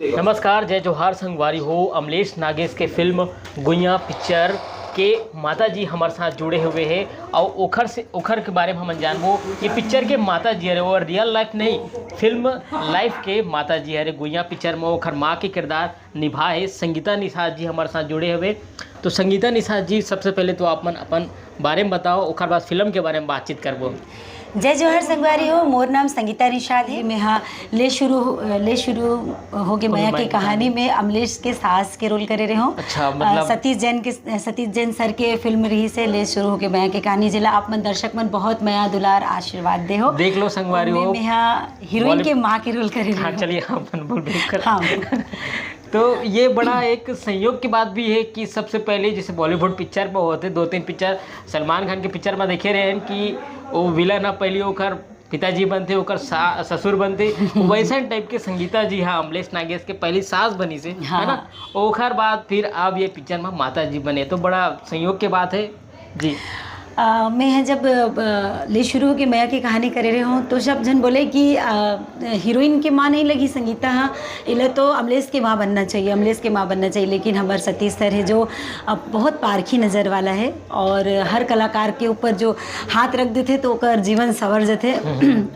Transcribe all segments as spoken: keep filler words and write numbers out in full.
नमस्कार, जय जोहार संगवारी हो। अमलेश नागेश के फिल्म गुइया पिक्चर के माता जी हमर साथ जुड़े हुए हे अउ ओखर से, ओखर के बारे में हमन जानबो कि पिक्चर के माता जी हरे, वो रियल लाइफ नहीं, फिल्म लाइफ के माता जी हरे। गुइया पिक्चर में ओखर माँ के किरदार निभाए हे संगीता निषाद जी हमर साथ जुड़े हुए। तो संगीता निषाद जी, सबसे पहले तो आप मन अपन बारे में बताओ, ओखर बाद फिल्म के बारे में बातचीत करबो। जय जोहार संगवारी हो, मोर नाम संगीता निषाद हे। मैं हा ले शुरू हो, ले शुरू होके मया के कहानी में अमलेश के सास के रोल करे रहे हो। अच्छा, मतलब सतीश जैन के, सतीश जैन सर के फिल्म रहिस हे ले शुरू होके मया के कहानी, जेला आप मन दर्शक मन बहुत मया दुलार आशीर्वाद दे हो। देख लो संगवारी हो, मैं हा हीरोइन के माँ के रोल करे रहे हो। चलिए, आप मन बोल, बिल्कुल। हाँ। तो ये बड़ा एक संयोग की बात भी है कि सबसे पहले जैसे बॉलीवुड पिक्चर में होते, दो तीन पिक्चर सलमान खान के पिक्चर में देखे रहे हैं कि वो विलन ह पहली ओकर पिताजी बनते, ओकर सा-, ससुर बनते, वैसन टाइप के संगीता जी हा अमलेश नागेश के पहली सास बनी से, हाँ, है ना? ओखर बाद फिर अब ये पिक्चर में माता जी बने, तो बड़ा संयोग के बात है जी। अ, मैं ह जब, अ, ले शुरू होके मया के कहानी करे रहे हो, तो सब झन बोले कि, अ, हीरोइन के माँ नहीं लगी संगीता, हाँ, इला तो अमलेश के माँ बनना चाहिए, अमलेश के माँ बनना चाहिए। लेकिन हमर सतीश सर है जो, अ, बहुत पारखी नज़र वाला है और हर कलाकार के ऊपर जो हाथ रख देथे तो ओकर जीवन सवर जथे।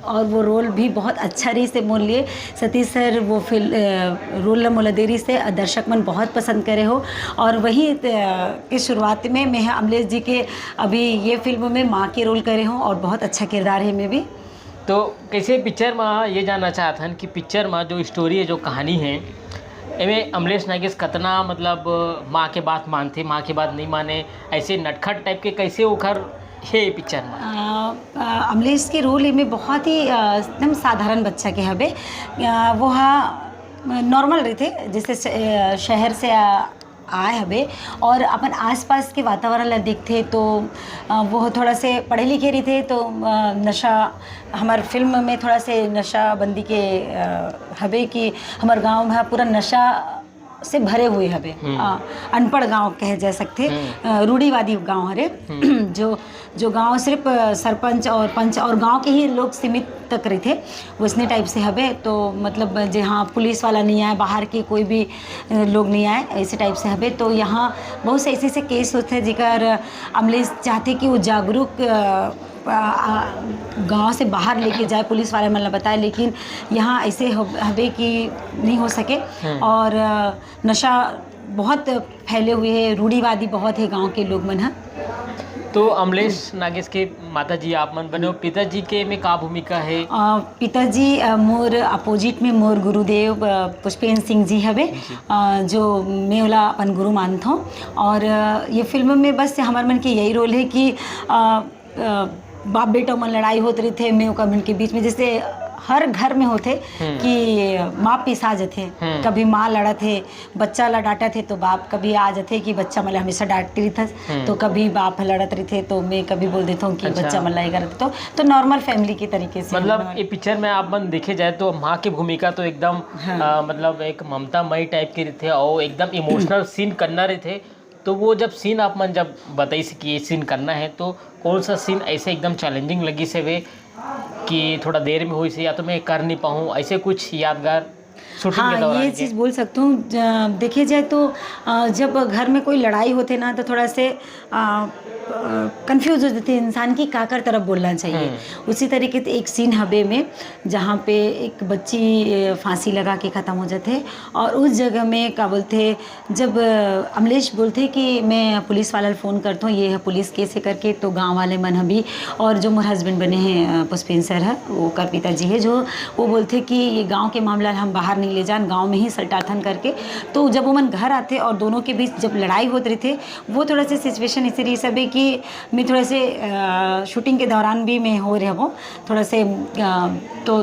और वो रोल भी बहुत अच्छा रही से मोर लिए। सतीश सर वो फिल-, अ, रोल ला मोला दे रही से दर्शक मन बहुत पसंद करे हो। और वही, अ, के शुरुआत में मैं ह अमलेश जी के अभी ये फिल्म में माँ के रोल करे हूँ और बहुत अच्छा किरदार है मैं भी। तो कैसे पिक्चर में ये जानना चाहत हन कि पिक्चर में जो स्टोरी है, जो कहानी है, एमे अमलेश नागेश कतना, मतलब, माँ के बात मानथे, माँ के बात नहीं माने, ऐसे नटखट टाइप के कैसे ओखर हे पिक्चर में? अ, अ, अमलेश के रोल एमे बहुत ही, अ, एकदम साधारण बच्चा के हवे। अ, वो हा नॉर्मल रहिथे, जैसे श-, अ, शहर से, अ, आए हवे और अपन आसपास के वातावरण ला देखथे तो, अ, वो थोड़ा से पढ़े लिखे रहिथे तो, अ, नशा, हमर फिल्म में थोड़ा से नशाबंदी के, अ, हवे कि हमर गांव में पूरा नशा से भरे हुए हवे। हम्म। अ, अनपढ़ गांव कहे जा सकथे, हम्म। अ, रूढ़िवादी गांव हरे। हम्म। जो, जो गांव सिर्फ, अ, सरपंच और पंच और गांव के ही लोग सीमित तक रहिथे, वैसने टाइप से हवे। तो मतलब, जे हाँ, पुलिस वाला नहीं आए, बाहर के कोई भी, अ, लोग नहीं आए, ऐसे टाइप से हवे। तो यहाँ बहुत से ऐसे ऐसे केस होथे, जेकर अमलेश चाहथे कि वो जागरूक, अ, अ, अ, गांव से बाहर लेके जाए, पुलिस वाले मन ला बताए, लेकिन यहाँ ऐसे हो-, हवे कि नहीं हो सके। हम्म। और, अ, नशा बहुत फैले हुए है, रूढ़िवादी बहुत है गांव के लोग मन ह। तो अमलेश नागेश के माता जी आप मन बने हो, पिताजी के में का भूमिका है? अ, पिताजी, अ, मोर अपोजिट में मोर गुरुदेव, अ, पुष्पेंद्र सिंह जी हवे, जी। अ, जो मैं ओला अपन गुरु मानथों। और, अ, ये फिल्म में बस हमार मन के यही रोल है कि, अ, अ, बाप बेटा मन लड़ाई होत रहिथे, मैं ओकर मन के बीच में, जैसे हर घर में होथे हम्म। कि माँ पिसा जथे, हम्म। कभी माँ लड़त हे, बच्चा ला डांटत हे तो बाप कभी आ जथे कि बच्चा मन ला हमेशा डांटते रहिथस, हम्म। तो कभी बाप ह लड़त रहिथे तो मैं कभी बोल देथों कि अच्छा। बच्चा मन ला ये करत, तो, तो नॉर्मल फैमिली के तरीके से मतलब हम ये पिक्चर में आप मन देखे जाए तो माँ की भूमिका तो एकदम, हाँ। अ, मतलब एक ममता मई टाइप के रहिथे और एकदम इमोशनल सीन करना रहिथे। तो वो जब सीन आप मन जब बताइस कि ये सीन करना है, तो कौन सा सीन ऐसे एकदम चैलेंजिंग लगिस हवे कि थोड़ा देर में होइस या तो मैं कर नहीं पाऊँ, ऐसे कुछ यादगार शूटिंग के हाँ, दौरान ये के? चीज़ बोल सकती हूँ। ज-, देखे जाए तो, अ, जब घर में कोई लड़ाई होथे ना, तो थोड़ा से, अ, अ, कंफ्यूज हो जाथे इंसान कि काकर तरफ बोलना चाहिए। हम्म। उसी तरीके से एक सीन हवे में, जहाँ पे एक बच्ची, अ, फांसी लगा के ख़त्म हो जाथे और उस जगह में का बोलथे, जब, अ, अमलेश बोलथे कि मैं पुलिस वाला ल फोन करथों, ये ह पुलिस केस है करके, तो गाँव वाले मन ह भी, और जो मोर हस्बैंड बने हैं, अ, पुष्पेंद्र सर ह, ओकर पिताजी है, जो वो बोलथे कि ये गाँव के मामला ल हम बाहर नहीं ले जान, गाँव में ही सलटाथन करके। तो जब ओमन घर आथे और दोनों के बीच जब लड़ाई होत रहिथे, वो थोड़ा से सिचुएशन ऐसे रहिस हवे कि मैं थोड़ा से, अ, शूटिंग के दौरान भी मैं हो रहे हूँ, थोड़ा से, अ, तो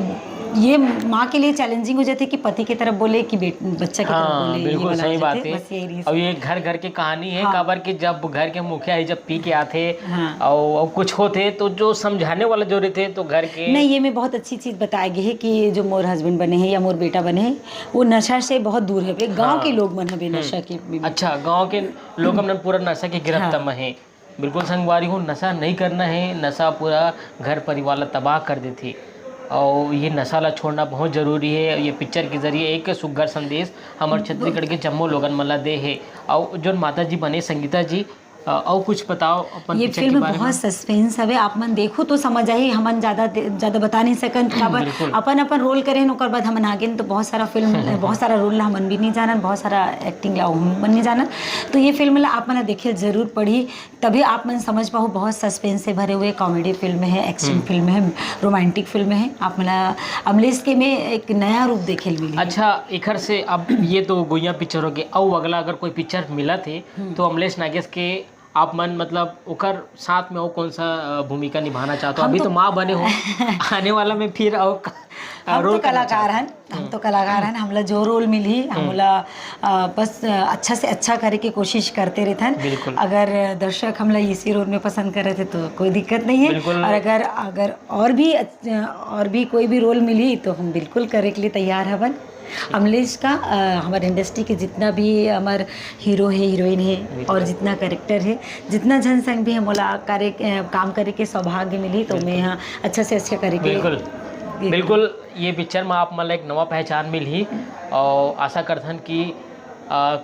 ये माँ के लिए चैलेंजिंग हो जाथे कि पति की तरफ बोले कि बेट-, बच्चा की तरफ हाँ, बोले, ये बिल्कुल वाला हो सही जाथे, बात है। बस यही रहिस। अब ये घर घर की कहानी है, हाँ। काबर कि जब घर के मुखिया ही जब पी के आथे हाँ। और, और कुछ होथे तो जो समझाने वाला जो रहिथे तो घर के नहीं, ये में बहुत अच्छी चीज़ बताया गई है कि जो मोर हस्बैंड बने हैं या मोर बेटा बने हैं, वो नशा से बहुत दूर है, गाँव हाँ। के लोग मन हवे हम्म। नशा के भी। अच्छा, गाँव के लोग हमने पूरा नशा के गिरफ्त हाँ। में है। बिल्कुल संगवारी हो, नशा नहीं करना है, नशा पूरा घर परिवार ला तबाह कर देथे। अउ ये नशा ला छोड़ना बहुत जरूरी हे। ये पिक्चर के जरिए एक सुग्घर संदेश हमर छत्तीसगढ़ के जम्मो लोगन मन ला दे हे। अउ जोन माता जी बने संगीता जी, अ, अउ कुछ बताओ अपन ये पिक्चर के फिल्म बारे बहुत में। सस्पेंस हवे, आप मन देखो तो समझ आही। हमन ज्यादा दे-, ज्यादा बता नहीं सकन, काबर बिल्कुल। अपन अपन रोल करे हन, ओकर बाद हमन आगे न तो बहुत सारा फिल्म बहुत सारा रोल ला हमन भी नहीं जानन, बहुत सारा एक्टिंग ला हमन नहीं जानन। तो ये फिल्म ला आप मन ला देखे जरूर पड़ी, तभी आप मन समझ पाहू। बहुत सस्पेंस से भरे हुए कॉमेडी फिल्म है, एक्शन हम्म। फिल्म है, रोमांटिक फिल्म है। आप मन ला अमलेश के में एक नया रूप देखे ल मिली। अच्छा, एखर से अब ये तो गुइया पिक्चर हो गए, अउ अगला अगर कोई पिक्चर मिलत हे हम्म। तो अमलेश नागेश के आप मन मतलब ओकर साथ में अउ कौन सा, अ, भूमिका निभाना चाहत हो? हम अभी तो तो माँ बने हो, आने वाला में फिर अउ का-, हम रोल तो करना कलाकार चाहत हो? हन, हम हम्म। तो कलाकार हन, हमला जो रोल मिलही, हम्म। हमला, अ, बस, अ, अच्छा से अच्छा करे के कोशिश करते रहथन। बिल्कुल। अगर दर्शक हमला इसी रोल में पसंद करत हे तो कोई दिक्कत नहीं है। बिल्कुल। और अगर, अगर और भी अच्छ-, और भी कोई भी रोल मिलही तो हम बिल्कुल करे के लिए तैयार हवन। अमलेश का, अ, हमारे इंडस्ट्री के जितना भी हमार हीरो है, हीरोइन है बिल्कुल। और जितना कैरेक्टर है, जितना झन संग भी हमला करे, अ, काम करे के सौभाग्य मिली तो बिल्कुल। मैं यहाँ अच्छा से अच्छा करे के बिल्कुल। बिल्कुल, ये पिक्चर में आप मन ला एक नवा पहचान मिलही और आशा करथन कि, अ,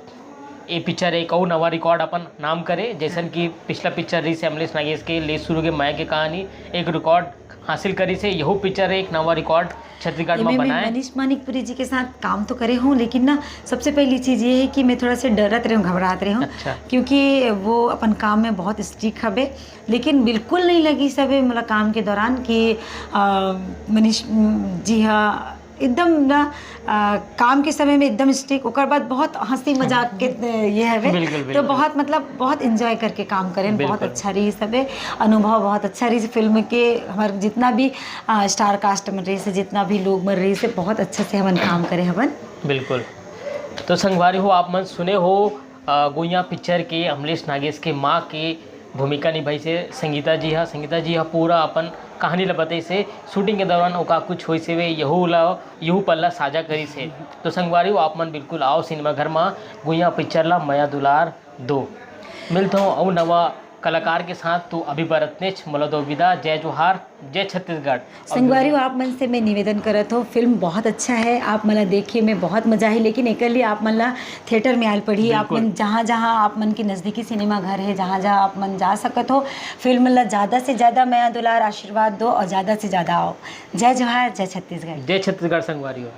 ये पिक्चर एक अउ नवा रिकॉर्ड अपन नाम करे, जैसन कि पिछला पिक्चर रहिस हे अमलेश नागेश के ले शुरू के मया के कहानी, एक रिकॉर्ड हासिल करिस हे। यहू पिक्चर एक नवा रिकॉर्ड छत्तीसगढ़ में एमे मैं बनाए। मनीष मानिकपुरी जी के साथ काम तो करे हूँ, लेकिन ना, सबसे पहली चीज़ ये है कि मैं थोड़ा सा डरत रहे हूँ, घबरात रहे हूँ, अच्छा। क्योंकि वो अपन काम में बहुत स्ट्रिक्ट हवे, लेकिन बिल्कुल नहीं लगिस हवे मोला काम के दौरान कि, अ, मनीष, उम, जी हाँ, एकदम ना, अ, काम के समय में एकदम स्ट्रिक्ट, ओकर बाद बहुत हंसी मजाक के, अ, ये हवे। बिल्कुल, तो बिल्कुल। बहुत, मतलब, बहुत एंजॉय करके काम करें, बहुत बिल्कुल। अच्छा रहिस हवे, अनुभव बहुत अच्छा रहिस फिल्म के। हमारे जितना भी, अ, स्टार कास्ट मन रहिस हे, जितना भी लोग मन रहिस हे, बहुत अच्छा से हमन काम करे हवन। बिल्कुल। तो संगवारी हो, आप मन सुने हो, अ, गुइया पिक्चर के अमलेश नागेश के माँ के भूमिका निभाइस हे संगीता जी हा। संगीता जी हा पूरा अपन कहानी ला बताइस हे, शूटिंग के दौरान ओका कुछ होइस हवे, यहू ला, यहू पल ला साझा करिस हे। तो संगवारी हो, आप मन बिल्कुल आओ सिनेमा घर मा गुइया पिक्चर ला मया दुलार दो। मिलत हूँ अउ नवा कलाकार के साथ। तो अभी बर अतनेच, मोला दो विदा, जय जोहार, जय छत्तीसगढ़। संगवारी हो, आप मन से मैं निवेदन करत हूँ, फिल्म बहुत अच्छा है, आप मन ला देखे में बहुत मजा आही, लेकिन एकर लिए आप मन ला थिएटर में आयल पड़ी। आप बिल्कुल। मन जहाँ जहाँ आप मन के नजदीकी सिनेमा घर है, जहाँ जहाँ आप मन जा सकत हो, फिल्म ला ज्यादा से ज्यादा मया दुलार आशीर्वाद दो और ज्यादा से ज्यादा आओ। जय जोहार, जय छत्तीसगढ़। जय छत्तीसगढ़ संगवारी हो।